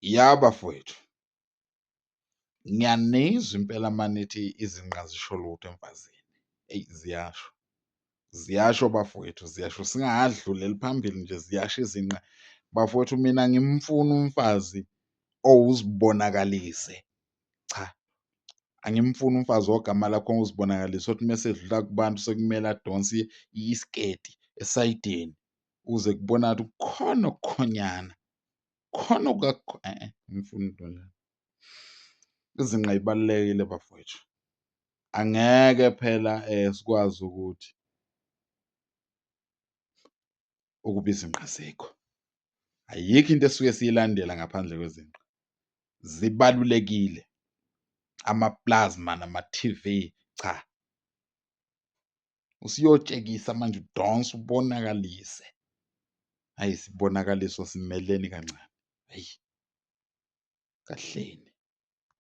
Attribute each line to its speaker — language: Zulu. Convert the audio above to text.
Speaker 1: Ya bafowethu, ngiyanizwa impela uma nithi izinqa azisho lutho emfazini, eyi ziyasho, ziyasho bafowethu ziyasho, singadluleli phambili nje ziyasho izinqa. Bafowethu mina angimfuni umfazi owuzibonakalise, cha, angimfuni umfazi ogama lakho onguzibonakalise othi mese edlula kubantu sekumele adonse isiketi esayidini ukuze kubonakale ukuthi kukhona okukhonyana, khona angimfuni umuntu onjalo. Izinqa y'balulekile bafowethu, angeke phela sikwazi ukuthi ukuba izinqa azikho, ayikho into esuke siyilandela ngaphandle kwezinqa, zibalulekile. Ama-plasma nama-T_V, cha, usuyotshekisa manje udonse ubonakalise, hhayi isibonakaliso simeleni kancane, hhayi kahleni.